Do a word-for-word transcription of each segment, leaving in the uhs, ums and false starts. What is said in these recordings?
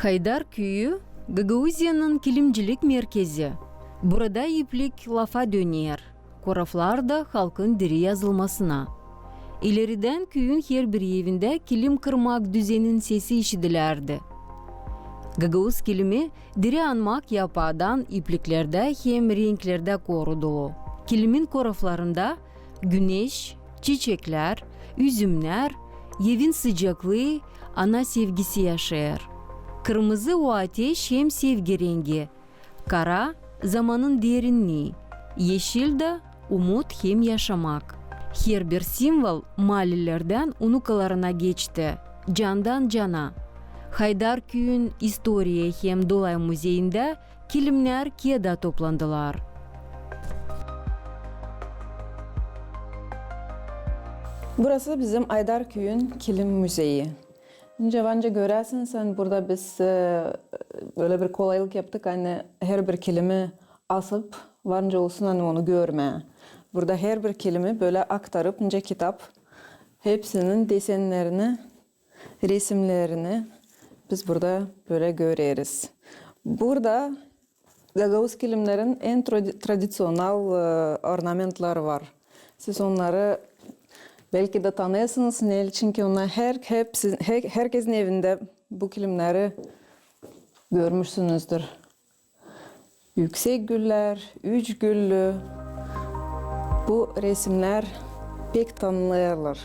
Haydar küüyü, Gagauziyanın kilimcilik merkezi. Burada iplik lafa döner, koraflar da halkın diri yazılmasına. İleridän küüyün herbir evindä kilim kırmak düzenin sesi işidilärdi. Gagauz kilimi diri anmak yapaadan ipliklerdä hem renklerdä korudulu. Kilimin koraflarında güneş, çiçeklär, üzümnär, evin sıcaklıı, ana sevgisi yaşêêr. Kırmızı o ateş hem sevgi rengi. Kara, zamanın derinnii. Eşil dä umut hem yaşamak. Herbir simvol maalelerdän unukalarına geçti, candan cana. Haydar küüyün istoriya hem dolay muzeyindä kilimnär kiyada toplandılar. Burası bizim Haydar küüyün kilim muzeyi. Nicä var nicä göräsin sän, burada biz, e, bölä bir kolaylık yaptık, ani herbir kilimi asıp, var nicä olsun, ani onu görmää. Burada herbir kilimi bölä aktarıp, nicä kitap, hepsinin desennerini, resimnerini biz burada bölä göreriz. Burada gagauz kilimnerin en tradi-, tradiţional, e, ornamentleri var. Siz onnarı beki dä tanıyêrsınız, neçin ki onnar her-, hepsi, her-, herkesin evindä bu kilimneri görmüşsünüzdür. Üüksek güllär, üç güllü. Bu resimnär pek tanınêrlar.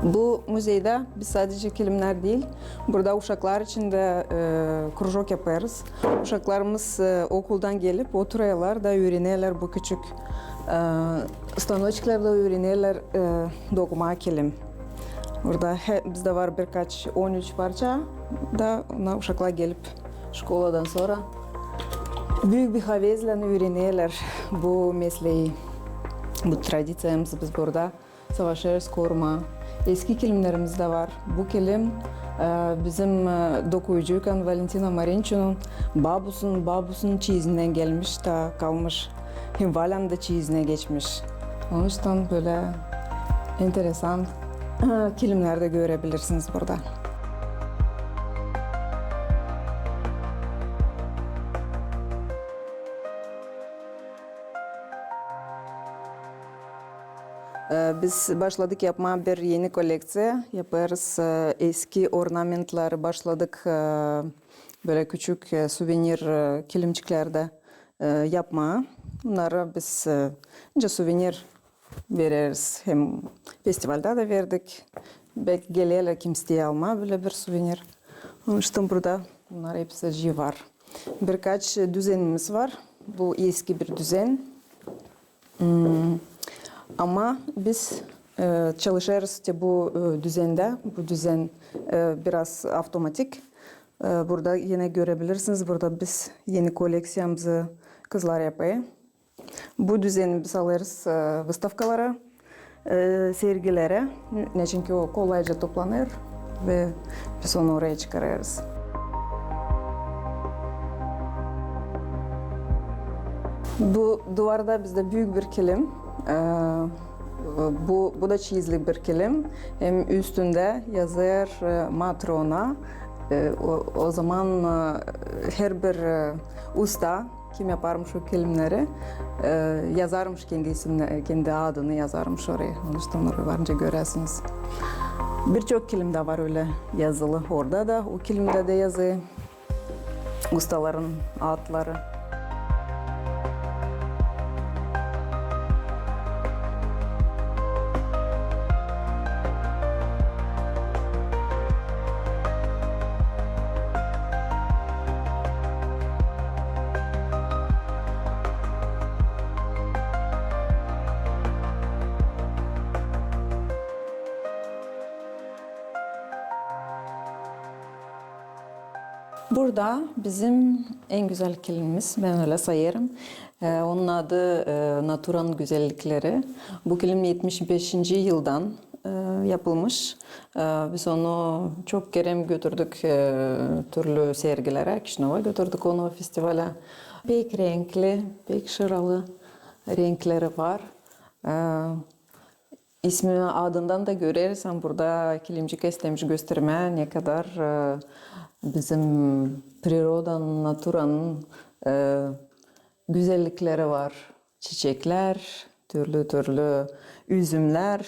Bu muzeydä biz sadecä kilimnär diil, burada uşaklar için dä, e, krujok yapêrız. Uşaklarımız, e, okuldan gelip oturêrlar da üürenerlär bu küçük, e, stanoçklarda üürenerlär, e, dokmaa kilim. Burada he-, bizdä var birkaç, on üç parça da, ona uşaklar gelip şkoladan sora büük bir havezlän üürenerlär bu mesleyi. Bu tradiţiyamızı biz burada savaşêrız korumaa. Eski kilimnerimiz dä var. Bu kilim, e, bizim, e, dokuyucukan Valentina Marinçonun babusunun, babusunun çeyizindän gelmiş, taa kalmış. Hem Valän dä çeyizinä geçmiş. Onuştan bölä enteresan kilimnär dä görebilirsiniz burada. E, biz başladık yapmaa bir eni kollekţiya. Yapêrız, e, eski ornamentleri başladık, e, bölä küçük, e, suvenir, e, kilimçiklerdä, e, yapmaa. Bunnarı biz, e, nicä suvenir vereriz. Hem festivaldä dä verdik. Beki gelerlär, kim isteer almaa bölä bir suvenir. Onuştan burada bunnar hepsi var. Birkaç düzenimiz var. Bu eski bir düzen. Hmm. Ama biz, e, çalışêrız te bu, e, düzendä. Bu düzen, e, biraz avtomatik. E, burada yine görebilirsiniz, burada biz eni kollekţiyamızı kızlar yapêr. Bu düzeni biz alêrız, e, vıstavkalara, e, sergilerä. Neçin ki o kolayca toplanêr ve biz onu oraya çıkarêrız. Bu duvarda bizdä büük bir kilim. E, bu, bu da çeyizli bir kilim. Hem üstündä yazêr, e, Matrona. E, o, o zaman, e, herbir, e, usta, kim yaparmış o kilimneri, e, yazarmış kendi isimini, kendi adını yazarmış oraya. Onuştan orayı var nicä görersiniz. Birçok kilim dä var ölä yazılı. Orada da, o kilimdä dä yazı ustaların adları. Burada bizim en gözäl kilimimiz, bän ölä sayêrım. E, onun adı, e, Naturanın gözellikleri. Bu kilim etmiş beşinci yıldan, e, yapılmış. E, biz onu çok kerä götürdük, e, türlü sergilerä, Kişinöva götürdük onu, festivalä. Pek renkli, pek şıralı renkleri var. E, İsmi adından da görersin, burada kilimcik istemiş göstermää, ne kadar e, bizim prirodanın, naturanın e, gözellikleri var. Çiçeklär, türlü-türlü üzümlär.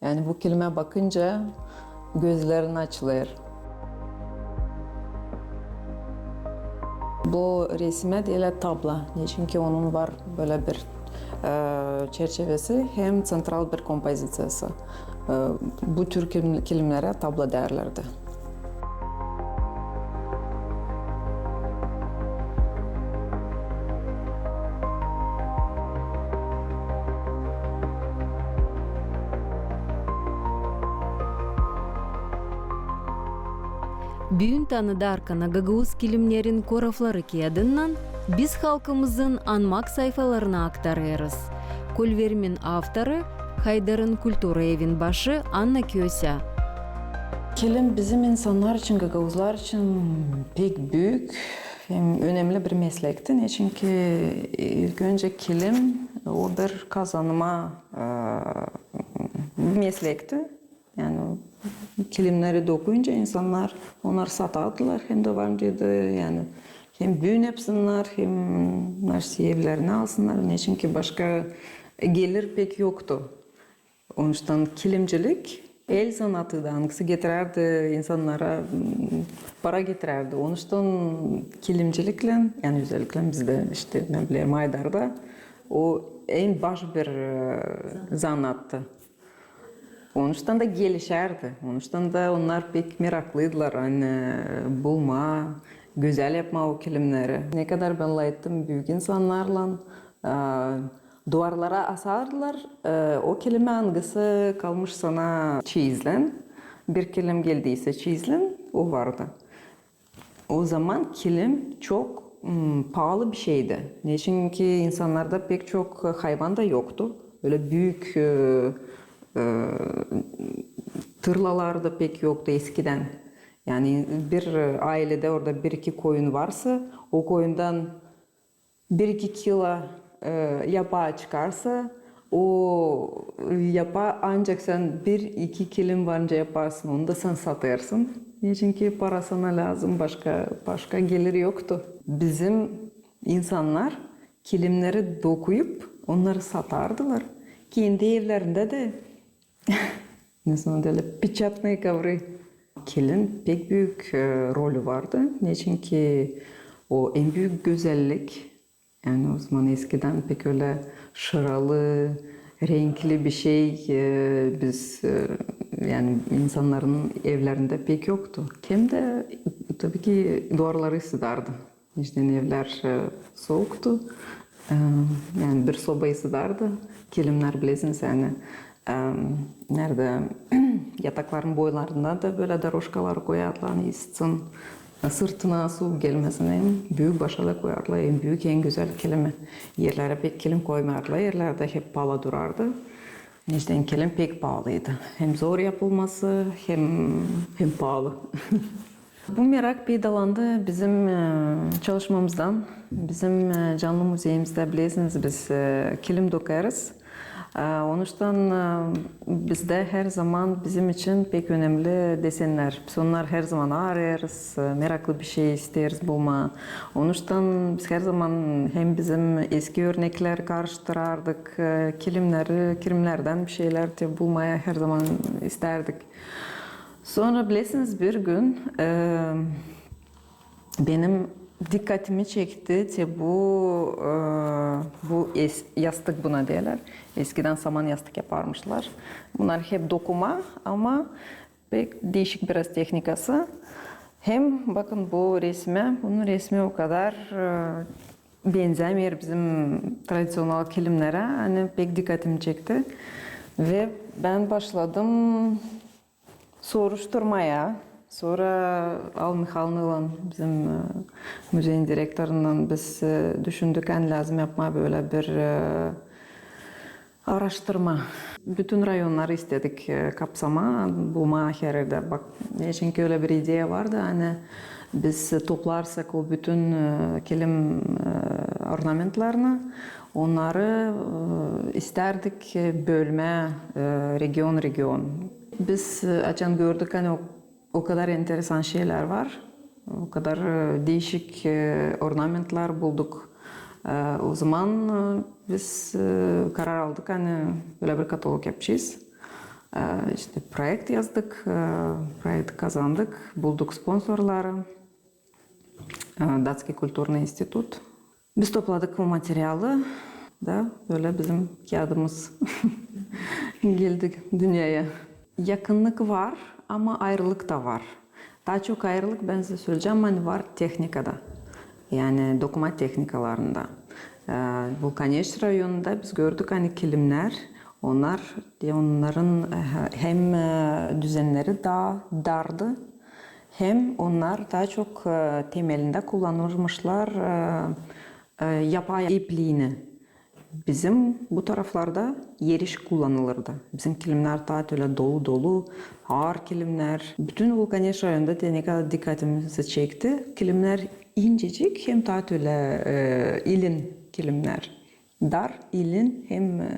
Yani bu kilimä bakınca gözlerin açılêr. Bu resimä deerlär tabla. Neçinki onun var bölä bir e, çerçevesi hem ţentral bir kompoziţiyası. E, bu tür kilim- kilimnerä tabla deerlärdi. Büün tanıdarkana gagauz kilimnerin korafları kiyadınnan biz halkımızın anmak sayfalarını aktarêrız. Kolvermin avtoru Haydarın kultura evin başı Anna Kösä. Kilim bizim insannar için, gagauzlar için pek büük hem önemli bir meslekti. Neçinki ilk önce kilim o bir kazanma e, meslekti. Yani kilimneri dokuyunca insannar, onnar satardılar hem dä var nicä dä, yani hem büün yapsınnar, hem naşey evlerinä alsınnar. Neçinki başka gelir pek yoktu. Onuştan kilimcilik el zanaatı da, angısı getirärdi insannara m, para getirärdi. Onuştan kilimciliklän, yani özelliklän bizdä, işte, ne bilerim, Haydarda o en baş bir e, zanaattı. Onuştan da gelişärdi. Onuştan da onnar pek meraklıydılar, ani bulmaa, gözäl yapmaa o kilimneri. Ne kadar bän lafettım büük insannarlan, e, duvarlara asardılar e, o kilimä, angısı kalmış sana çeyizlän. Bir kilim geldiysä çeyizlän, o vardı. O zaman kilim çok m, paalı bir şeydi. Neçinki insannarda pek çok hayvan da yoktu. Ölä büük e, e, tırlalar da pek yoktu eskidän. Yani bir e, ayledä orada bir-iki koyun varsa, o koyundan bir-iki kilo e, yapaa çıkarsa, o yapaa ancak sän bir-iki kilim var nicä yaparsın, onu da sän satêrsın. Neçinki para sana lääzım, başka, başka gelir yoktu. Bizim insannar kilimneri dokuyup, onnarı satardılar. Kendi evlerindä dä Ne zaman deerlär, печатные ковры. Kilim pek büük e, rolü vardı. Neçinki o en büük gözellik. Yani o zaman eskidän pek ölä şıralı, renkli bir şey e, biz e, yani insannarın evlerindä pek yoktu. Hem dä tabii ki duvarları sıdardı. İştä evlär e, sooktu. E, yani bir sobayı sıdardı. Kilimnär, bilersiniz, yani e, neredä yatakların boylarında da bölä дорожкалар koyardılar, ani ısıtsın, e, sırtına suuk gelmesin. En büük başa da koyardılar en büük, en gözäl kilimi. Erlerä pek kilim koymardılar, erlerdä hep pala durardı. İştä kilim pek paalıydı. Hem zor yapılması, hem hem paalı. Bu merak peydalandı bizim e, çalışmamızdan. Bizim e, canlı muzeyimizdä, bilersiniz, biz e, kilim dokêrız. E, onuştan e, bizdä herzaman bizim için pek önemli desennär. Biz onnarı herzaman arêêrız, e, meraklı bir şey isteeriz bulmaa. Onuştan biz herzaman hem bizim eski örneklär karıştırardık, e, kilimneri, kilimnerdän bir şeylär te bulmaa herzaman istärdik. Sora, bilersiniz, bir gün e, benim dikkatimi çekti te bu e, bu es, yastık buna deerlär. Eskidän saman yastık yaparmışlar. Bunnar hep dokuma, ama pek diişik biraz tehnikası. Hem bakın bu resimä, bunun resmi o kadar e, benzämeer bizim tradiţional kilimnerä, ani pek dikkatimi çekti. Ve bän başladım soruşturmaa. Sora Al Mihalnılan, bizim e, muzeyin direktorunnan biz e, düşündük, ani lääzım yapmaa bölä bir e, araştırma. Bütün rayonnarı istedik e, kapsamaa, bulmaa her erdä. Bak, neçinki ölä bir ideya vardı, ani biz toplarsak o bütün e, kilim e, ornamentlarını, onnarı, e, istärdik, e, bölmää, e, region-region. Biz, e, açan gördük, ani o, o kadar enteresan şeylär var, o kadar, e, diişik, e, ornamentlar bulduk. E, o zaman, e, biz, e, karar aldık, ani bölä bir katalog yapacez. E, işte proekt yazdık, e, proekti kazandık, bulduk sponsorları. E, Датский культурный институт. Biz topladık o materialı da bölä bizim kiyadımız geldi dünneyä. Yakınlık var, ama ayırılık ta var. Taa çok ayırılık, bän sizä söleyecäm, ani var tehnikada. Yani dokuma tehnikalarında. E, Vulkaneş rayonunda biz gördük, ani kilimnär, onnar, e, onnarın, e, hem, e, düzenneri taa dardı, hem onnar taa çok, e, temelindä kullanırmışlar, e, e, yapay ipliini. Bizim bu taraflarda eriş kullanılırdı. Bizim kilimnär taa ölä dolu-dolu, aar kilimnär. Bütün Vulkaneş rayonunda te ne kadar dikkatimizi çekti. Kilimnär incecik hem taa ölä, e, ilin kilimnär. Dar, ilin hem, e,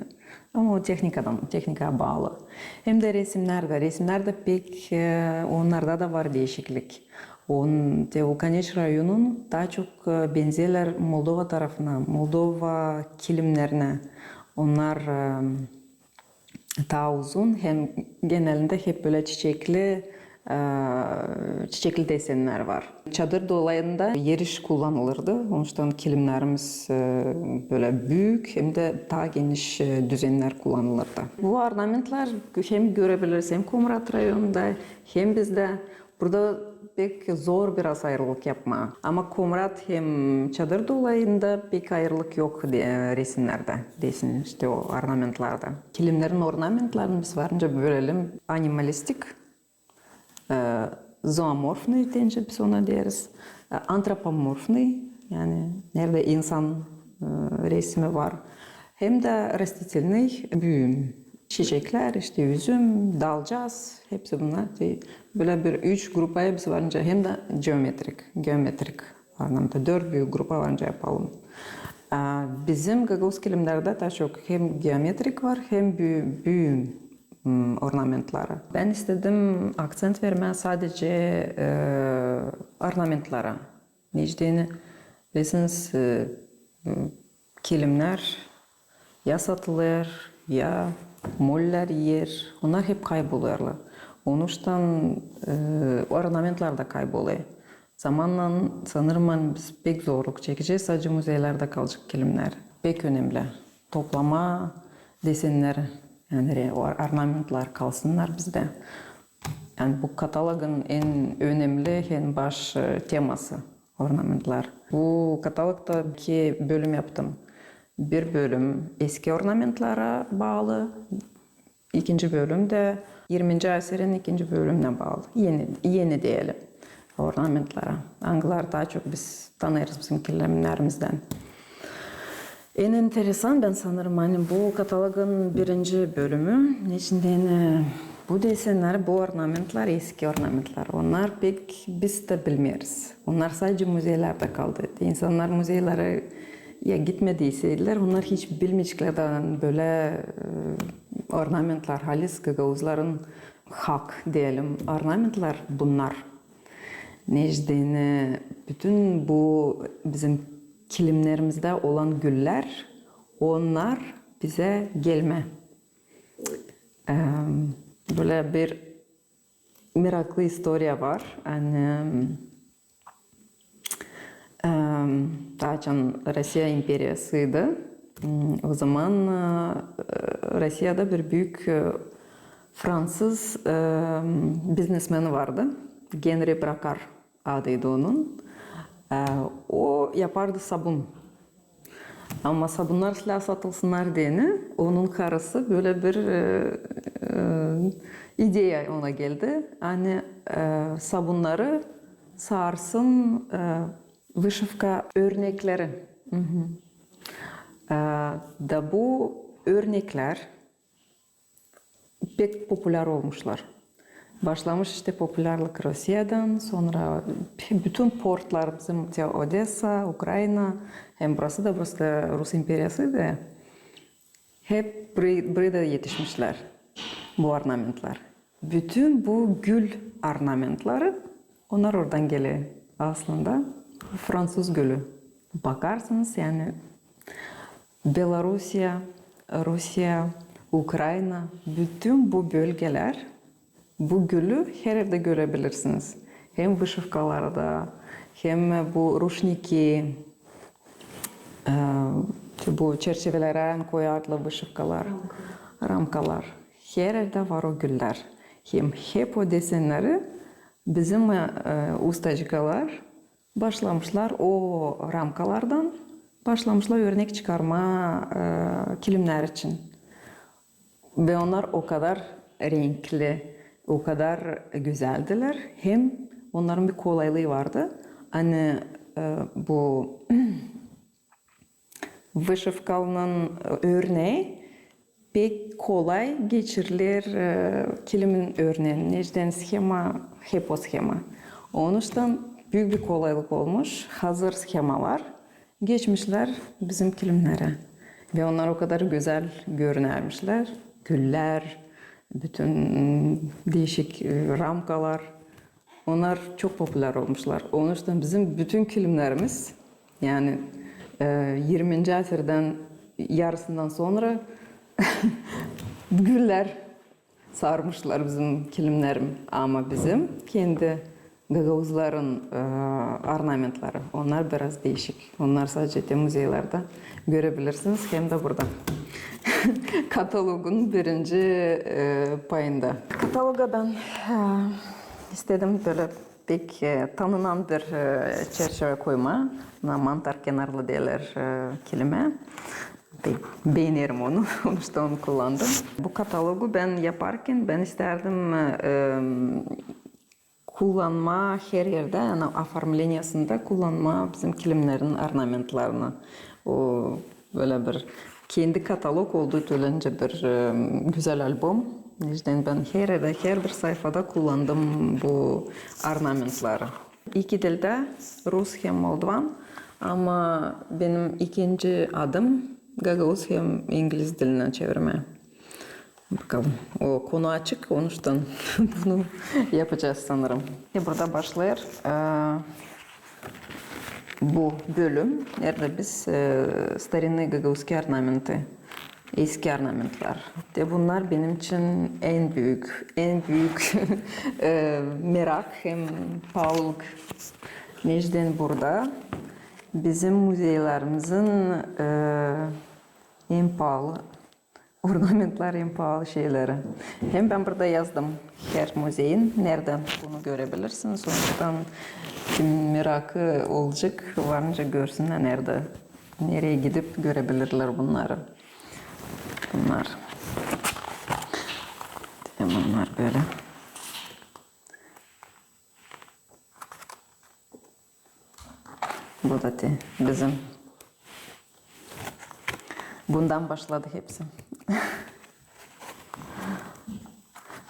ama o tehnikadan, tehnikaya baalı. Hem dä resimnär dä, resimnär dä pek, e, onnarda da var diişiklik. On, te Vulkaneş rayonun taa çok, e, benzerlär Moldova tarafına, Moldova kilimnerinä. Onnar, e, taa uzun hem genelindä hep bölä çiçekli, e, çiçekli desennär var. Çadır dolayında eriş kullanılırdı. Onuştan kilimnärimiz, e, bölä büük hem dä taa geniş, e, düzennär kullanılırdı. Bu ornamentlar hem görebiliriz hem Komrat rayonunda, hem bizdä. Burada pek zor biraz ayırılık yapmaa. Ama Komrat hem Çadır dolayında pek ayırılık yok de, e, resimnerdä, desin, işte o ornamentlarda. Kilimnerin ornamentlarını biz varınca bölelim animalistik, e, zoomorfnıy, deyni biz ona deeriz, e, antropomorfnıy, yani neredä insan, e, resimi var, hem dä растительный, büüm. Çiçeklär, işte üzüm, dalcas, hepsi bunnar. Te, bölä bir üç grupaya biz varınca, hem dä geometrik, geometrik anlamda dört büük grupa varınca yapalım. A, bizim gagauz kilimnerdä taa çok hem geometrik var, hem bü-, büüm, m, ornamentları. Bän istedim akţent vermää sadecä, e, ornamentlara. Neçin deyni, bilesiniz, e, m, kilimnär ya satılêr, ya mollär iyer, onnar hep kaybolêrlar. Onuştan, e, ornamentlar da kaybolêr. Zamannan, sanêrım, ani biz pek zorluk çekecez, sadecä muzeylerdä kalacek kilimnär. Pek önemli toplamaa desennär, yani re-, or-, ornamentlar kalsınnar bizdä. Yani bu katalogun en önemli, en baş, e, teması ornamentlar. Bu katalogta iki bölüm yaptım. Bir bölüm eski ornamentlara baalı, ikinci bölüm dä irminci asirin ikinci bölümünä baalı. Eni, eni deyelim, ornamentlara. Angıları taa çok biz tanırız bizim kilimnärimizdän. En enteresan, bän sanêrım, ani bu katalogun birinci bölümü, neçin deyni bu desennär, bu ornamentlar, eski ornamentlar, onnar pek biz dä bilmeeriz. Onnar sadecä muzeylerdä kaldı. İnsannar muzeylerä ya gitmediyseydilär, onnar hiç bilmeyeceklerdi, ani bölä, e, ornamentlar, halis gagauzların hak, deyelim, ornamentlar bunnar. Neçin deyni bütün bu bizim kilimnerimizdä olan güllär, onnar bizä gelmä. Em, bölä bir meraklı istoriya var. Ani, em, taa açan Rossiya imperiyasıydı, m, o zaman, e, Rossiyada bir büük, e, fransız, em, biznesmeni vardı. Genri Brakar adıydı onun. E, o yapardı sabun. Ama sabunnar islää satılsınnar deyni, onun karısı bölä bir, e, e, ideya ona geldi. Ani, e, sabunnarı sarsın, e, вышивка örnekleri. E, da bu örneklär pek populär olmuşlar. Başlamış işte populärlik Rusiyadan, sora bütün portlar bizim te Odesa, Ukraina, hem burası da, burası da Rus imperiyası da, hep burayı, burayı da etişmişlär bu ornamentlar. Bütün bu gül ornamentları, onnar oradan geler aslında, fransuz gülü. Bakarsınız, yani, Belorusiya, Rusiya, Ukraina, bütün bu bölgelär bu gülü her erdä görebilirsiniz. Hem vışivkalarda, hem bu ruşniki, e, bu çerçevelärän koyarlar vışivkalar, ramkalar. Her erdä var o güllär. Hem hep o desenneri bizim, e, ustacıkalar başlamışlar o ramkalardan, başlamışlar örnek çıkarmaa, e, kilimnär için. Ve onnar o kadar renkli, o kadar gözeldilär. Hem onnarın bir kolaylıı vardı. Ani, e, bu vışivkanın örnei pek kolay geçiriler, e, kilimin örneeni, neçin shema, hep o shema. Onuştan büük bir kolaylık olmuş, hazır shemalar geçmişlär bizim kilimnerä. Ve onnar o kadar gözäl görünärmişlär, güllär, bütün deşik, e, ramkalar. Onnar çok populär olmuşlar. Onuştan bizim bütün kilimnerimiz, yani, e, irminci asirdän yarısından sora güllär sarmışlar bizim kilimnerim. Ama bizim kendi gagauzların, e, ornamentları, onnar biraz deşik. Onnar sadecä te muzeylerdä görebilirsiniz, hem dä burada. Katalogun birinci, e, payında. Kataloga bän, e, istedim bölä pek, e, tanınan bir, e, çerçevä koymaa. Ona mantar kenarlı deerlär, e, kilimä. Pek beenerim onu, onuştan onu kullandım. Bu katalogu bän yaparkan, bän istärdim, e, kullanmaa her erdä, yani oformleniyasında kullanmaa bizim kilimnerin ornamentlarını. O bölä bir kendi katalog oldu, tölä bir, e, gözäl albom. Neçin bän her erdä, her bir sayfada kullandım bu ornamentları. İki dildä, rus hem moldvan, ama benim ikinci adım gagauz hem ingiliz dilinä çevirmää. Bakalım. O konu açık, onuştan bunu yapacez sanırım. Te burada başlêêr, e, bu bölüm, neredä biz, e, старинные гагаузские орнаменты, eski ornamentlar. Te bunnar benim için en büük, en büük, e, merak hem paalılık. Neçin burada bizim muzeylerimizin, e, en paalı ornamentlar, en paalı şeyleri. Hem bän burada yazdım her muzeyin, neredä bunu görebilirsiniz. Onuştan kim merakı olacek, varınca görsünnär, neredä, nereyä gidip görebilirlär bunnarı. Bunnar. Hem bunnar bölä. Bu da te bizim. Bundan başladı hepsi.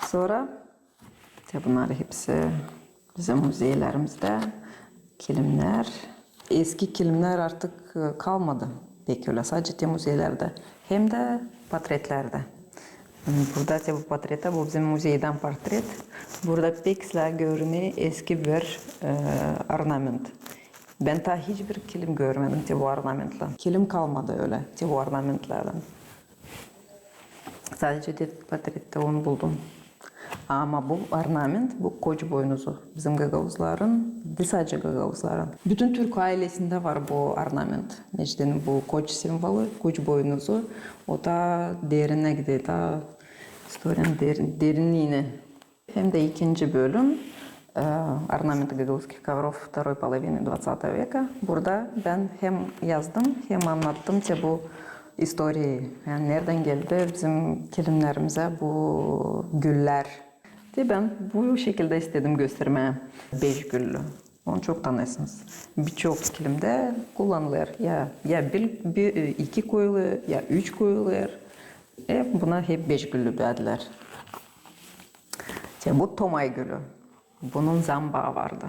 Sora, te bunnar hepsi bizim muzeylerimizdä, kilimnär. Eski kilimnär artık, e, kalmadı pek ölä, sadecä te muzeylerdä. Hem dä portretlerdä. Burada te bu portrettä, bu bizim muzeydän portret. Burada pek islää görünüy eski bir, e, ornament. Bän taa hiç bir kilim görmedim te bu ornamentlän. Kilim kalmadı ölä te bu ornamentlärdän. Sadecä te portrettä onu buldum. Ama bu ornament, bu koç boynuzu. Bizim gagauzların, diil sadecä gagauzların. Bütün türk aylesindä var bu ornament. Neçin bu koç simvolu, koç boynuzu. O taa derinä gider, taa istoriyanın derin, derinliinä. Hem dä ikinci bölüm, e, орнаменты гагаузских ковров второй половины двадцатого века. Burada bän hem yazdım, hem annattım te bu istoriyayı. Yani neredän geldi bizim kilimnerimizä bu güllär. Te bän bu şekildä istedim göstermää beş güllü. Onu çok tanıyêrsınız. Birçok kilimdä kullanılêr. Ya, ya bir, bir, e, iki koyulêr, ya üç koyulêr. E, buna hep beş güllü deyärdilär. Te bu Tomay gülü. Bunun zambaa vardı.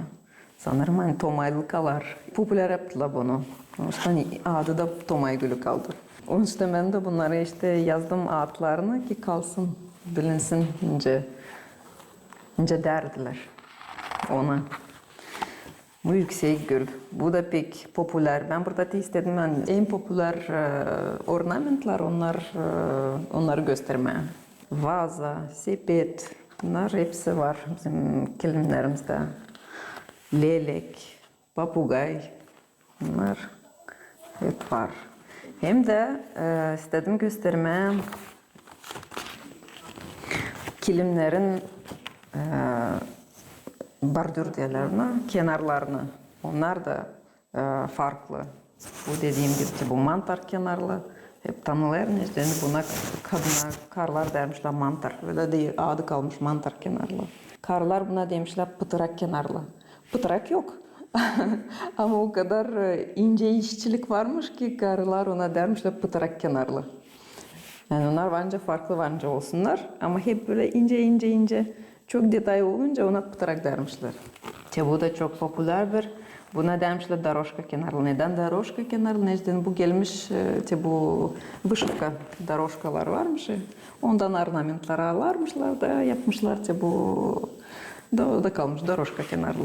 Sanêrım, ani tomaylıkalar populär yaptılar bunu. Onuştan adı da Tomay gülü kaldı. Onuştan bän dä bunnarı işte yazdım adlarını, ki kalsın, bilinsin, nicä, nicä därdilär ona. Bu üüsek gül. Bu da pek populär. Bän burada te istedim, ani en populär, e, ornamentlar, onnar, e, onnarı göstermää. Vaza, sepet, bunnar hepsi var bizim kilimnerimizdä. Lelek, papugay, bunnar hep var. Hem dä, e, istedim göstermää kilimnerin, e, bordür deerlär ona, kenarlarını. Onnar da, e, farklı. Bu dediim gibi, bu mantar kenarlı. Hep tanılêr, neçin buna kadına karılar deermişlär mantar. Ölä dä adı kalmış mantar kenarlı. Karılar buna demişlär pıtırak kenarlı. Pıtırak yok. Ama o kadar, e, incä işçilik varmış ki karılar ona deermişlär pıtırak kenarlı. Yani onnar var nicä farklı, var nicä olsunnar, ama hep bölä incä, incä, incä. Çok detay olunca ona pıtırak deermişlär. Te bu da çok populär bir. Buna demişlär dorožka kenarlı. Nedän dorožka kenarlı? Neçin bu gelmiş, e, te bu vışıvka dorožkalar varmış. Ondan ornamentlar alarmışlar da yapmışlar te bu da, o da kalmış dorožka kenarlı.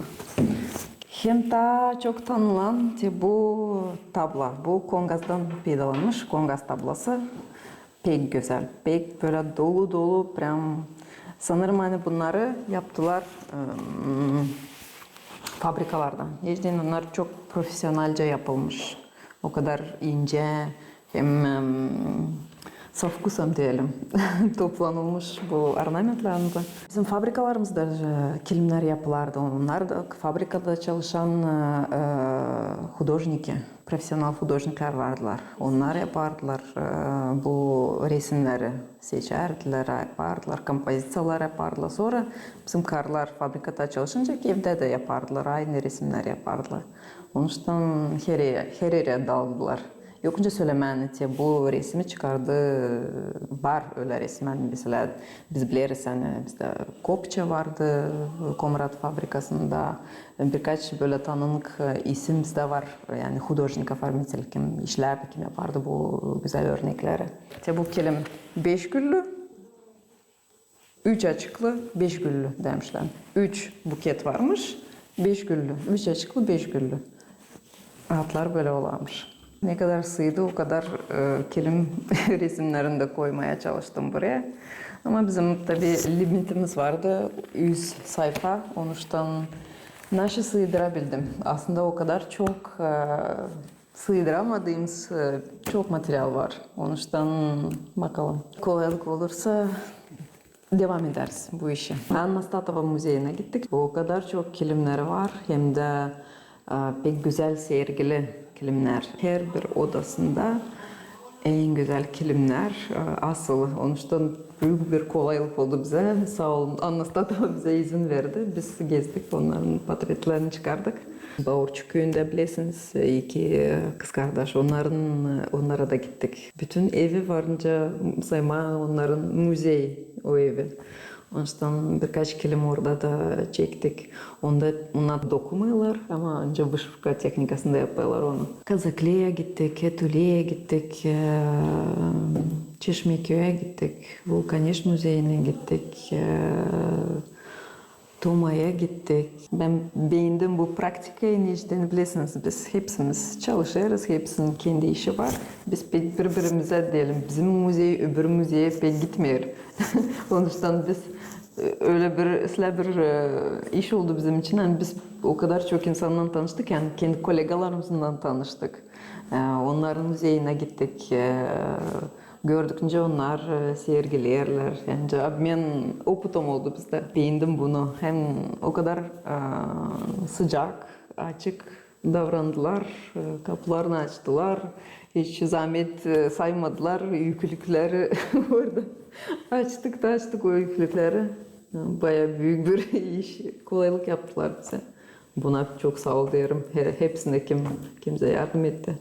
Hem taa çok tanınan te bu tabla. Bu kongazdan peydalanmış, kongaz tablası. Pek gözäl, pek bölä dolu-dolu, прям. Sanêrım, ani bunnarı yaptılar, ım, fabrikalardan. Neçin onnar çok profesionalca yapılmış. O kadar incä hem, ım, со вкусом deyelim, toplanılmış bu ornamentlarında. Bizim fabrikalarımızda, e, kilimnär yapılardı. Onnar da fabrikada çalışan, e, e, hudožniki. Profesional hudožniklär vardılar. Onnar yapardılar, e, bu resimneri seçärdilär, yapardılar, kompoziţiyalar yapardılar. Sora bizim karılar fabrikada çalışınca evdä dä yapardılar, aynı resimneri yapardılar. Onuştan her, her erä daldılar. Yok nicä sölemää, ani te bu resimi çıkardı, var ölä resimnär, ani, meselä, biz bileriz, ani bizdä Kopça vardı, Komrat fabrikasında, birkaç bölä tanınık, e, isim bizdä var, yani hudožnik-oformitelь, kim işlärdi, kim yapardı bu gözäl örnekleri. Te bu kilim beş güllü, üç açıklı, beş güllü demişlär. Üç buket varmış, beş güllü, üç açıklı, beş güllü. Adlar bölä olarmış. Ne kadar sıydı, o kadar, e, kilim resimnerini dä koymaya çalıştım buraya. Ama bizim, tabii, limitimiz vardı, üz sayfa, onuştan naşı sıydırabildim. Aslında o kadar çok, e, sıydıramadığımız, e, çok material var. Onuştan bakalım. Kolaylık olursa, devam ederiz bu işi. Anna Statova muzeyinä gittik. O kadar çok kilimneri var, hem dä, e, pek gözäl sergili kilimnär. Herbir odasında en gözäl kilimnär, e, asılı. Onuştan büük bir kolaylık oldu bizä. Saa olun, Anna Statova bizä izin verdi. Biz gezdik, onnarın portretlerini çıkardık. Baurçu küüyündä, bilersiniz, iki kızkardaş, onnarın, onnara da gittik. Bütün evi var nicä saymaa onnarın muzey o evi. Onuştan birkaç kilim orada da çektik. Onda, onnar dokumêêrlar, ama ancak vışıvka tehnikasında yapêrlar onu. Kazakleya gittik, Etuleyä gittik, e, Çeşmeköyä gittik, Vulkaneş muzeyinä gittik, e, Tomaya gittik. Bän beendim bu praktikayı, neçin, bilersiniz, biz hepsimiz çalışêrız, hepsinin kendi işi var. Biz pek biri-birimizä deyelim, bizim muzey öbür muzeyä pek gitmeer. Onuştan biz, e, ölä bir, islää bir, e, iş oldu bizim için. Yani biz o kadar çok insannan tanıştık, yani kendi kollegalarımızlan tanıştık. E, onnarın muzeyinä gittik. E, gördük, nicä onnar, e, sergileerlär. Yani обмен опытом oldu bizdä. Beendim bunu. Hem o kadar, e, sıcak, açık davrandılar, e, kapularını açtılar. Hiç zaamet, e, saymadılar, üüklükleri orada. Açtık da açtık o üüklükleri. Bayaı büük bir iş, kolaylık yaptılar bizä. Buna çok saa ol deerim. He-, hepsinä, kim, kim bizä yardım etti.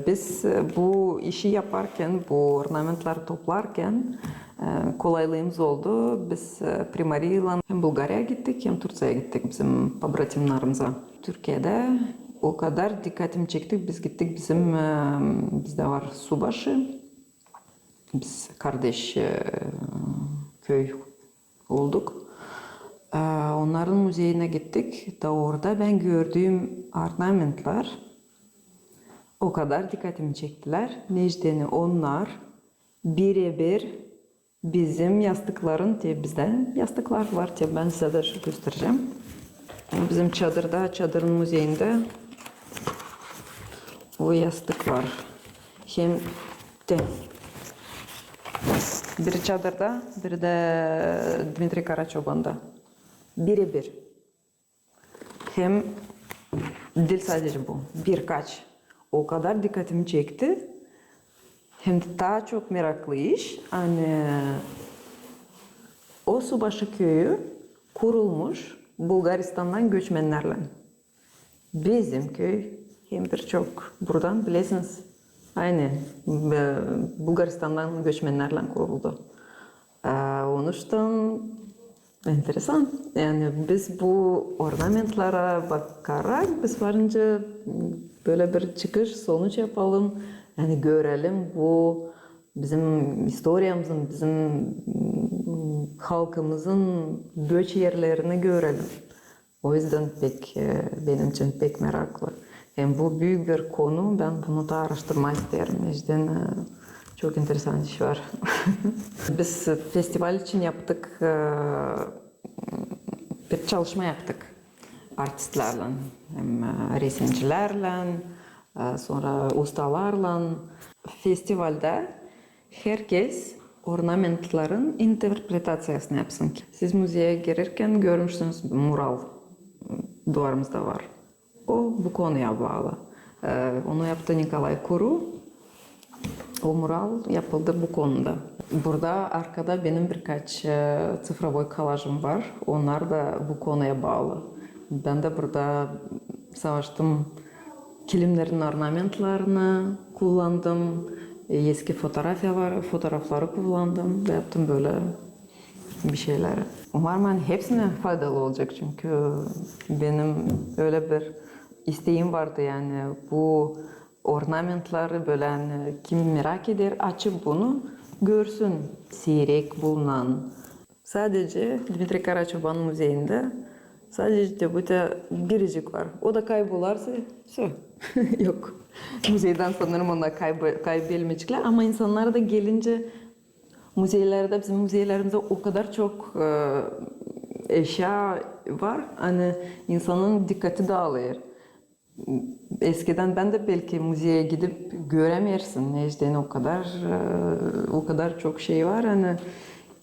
Biz, e, bu işi yaparkan, bu ornamentleri toplarkan, e, kolaylığımız oldu. Biz, e, Primariyaylan hem Bulgariyaya gittik, hem Turţiyaya gittik bizim pobratimnarımıza. Türkiyedä o kadar dikkatimi çekti, biz gittik bizim, e, bizdä var subaşı, biz kardeş, e, köy olduk. E, onnarın muzeyinä gittik. Da orada bän gördüüm ornamentlar o kadar dikkatimi çektilär, neçin onnar birebir bizim yastıkların, te bizdä yastıklar var, te bän sizä dä şu gösterecäm. Bizim çadırda, çadırın muzeyindä o yastık var. Hem te bir çadırda, bir dä Dmitriy Karaçobanda. Birebir. Hem diil sadece bu, birkaç. O kadar dikkatimi çekti. Hem dä taa çok meraklı iş, ani o subaşı köyü kurulmuş Bulgaristandan göçmennärlän. Bizim köy hem birçok buradan bilersiniz, ani, e, Bulgaristandan göçmennärlän kuruldu. E, onuştan enteresan. Yani biz bu ornamentlara bakarak biz varınca bölä bir çıkış, sonuç yapalım. Yani görelim bu bizim istoriyamızın, bizim, mm, halkımızın göç erlerini görelim. O üzdän pek, e, benim için pek meraklı. Hem bu büük bir konu, bän bunu taa aaraştırmaa isteerim. Neçin, e, çok enteresan iş var. Biz festival için yaptık, e, bir çalışma yaptık artistlärlän, hem, e, resimcilärlän, e, sora ustalarlan. Festivaldä herkez ornamentların interpretaţiyasını yapsın. Siz muzeyä girerkän görmüşsünüz mural duvarımızda var. O bu konuya baalı. E, onu yaptı Nikolay Kuru. O mural yapıldı bu konuda. Burada arkada benim birkaç, e, цифровой kolajım var. Onnar da bu konuya baalı. Bän dä burada savaştım, kilimnerin ornamentlarını kullandım, e, eski fotografiya var, fotoğrafları kullandım da yaptım bölä bir şeyleri. Umarım, ani hepsinä faydalı olacek, çünkü benim ölä bir isteegim vardı, yani bu ornamentları bölä, ani kim merak eder, açıp bunu görsün. Siirek bulunan. Sadece Dmitriy Karaçoban muzeyindä sadece te bu te biricik var. O da kaybolarsa, всё. Yok. Muzeydän sanırım onnar kaybo-, kaybelmeyeceklär. Ama insannar da gelincä muzeylerdä, bizim muzeylerimizde o kadar çok, e, eşya var, ani insanın dikkati daalêr. Eskidän bän dä belki muzeyä gidip görämeersin, neçin o kadar, e, o kadar çok şey var, ani,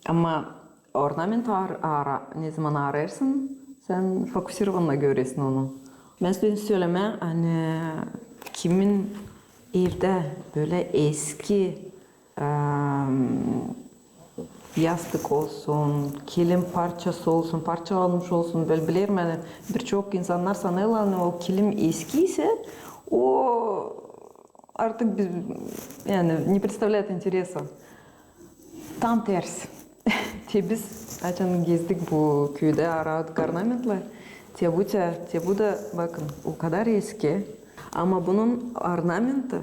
ama ornament aar-, aara-, nezaman aarêrsın, sän fokusirovanno görersin onu. Bän isteerim sölemää, ani kimin evdä bölä eski, em, yastık olsun, kilim parçası olsun, parçalanmış olsun, bölä bilerim, ani birçok insannar sanêrlar, ani o kilim eskiysä, o artık biz, yani, не представляет интереса. Tam ters. Te biz açan gezdik bu küüdä, aaradık ornamentlar, te bu, te, te bu da, bakın, o kadar eski, ama bunun ornamenti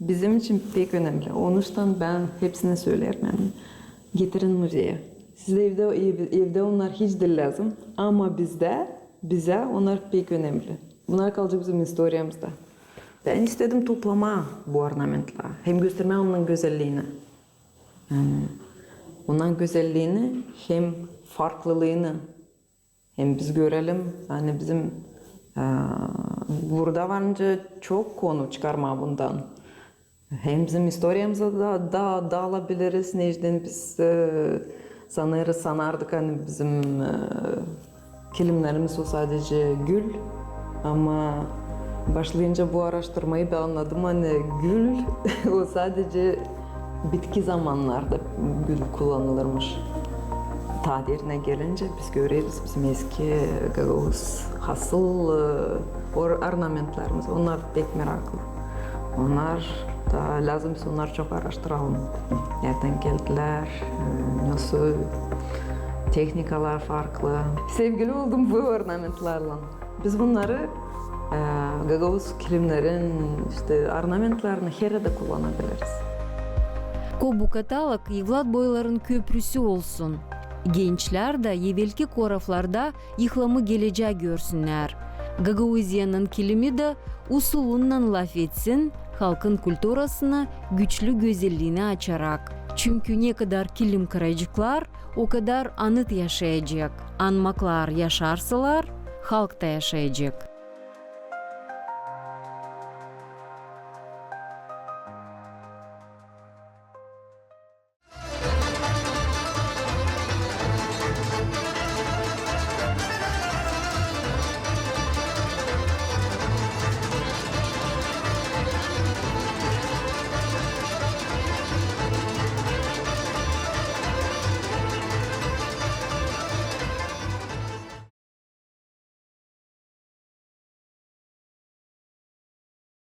bizim için pek önemli. Onuştan bän hepsinä söleerim, yani, getirin muzeyä. Sizä evdä, ev-, evdä onnar hiç diil lääzım, ama bizdä, bizä onnar pek önemli. Bunnar kalacek bizim istoriyamızda. Bän istedim toplamaa bu ornamentları hem göstermää onnan gözelliini. Yani, onnan gözelliini hem farklılıını. Hem biz görelim, ani bizim, e, burada var nicä çok konu çıkarmaa bundan. Hem bizim istoriyamıza da, da, daalabiliriz, neçin biz, e, sanêrız, sanardık, ani bizim, e, kilimnerimiz o sadece gül. Ama başlayınca bu aaraştırmayı bän annadım, ani gül o sadece bitki zamannarda gül kullanılırmış. Taa derinä gelincä biz göreriz bizim eski gagauz hasıl, e, or-, ornamentlarımız. Onnar pek meraklı. Onnar Da lääzım biz onnarı çok aaraştıralım. Nerdän geldilär, e, nasıl tehnikalar farklı. Sevgili oldum bu ornamentlarlan. Biz bunnarı, e, gagauz kilimnerin, işte, ornamentlarını hererdä kullanabiliriz. Ko bu katalog evlatboyların köprüsü olsun. Gençlär dä evelki koraflarda ihlamı gelecää görsünnär. Gagauziyanın kilimi dä usulunnan lafetsin, halkın kulturasını, güçlü gözelliini açarak. Çünkü ne kadar kilim kıraceklar, o kadar anıt yaşayacek. Anmaklar yaşarsalar, halk ta yaşayacek.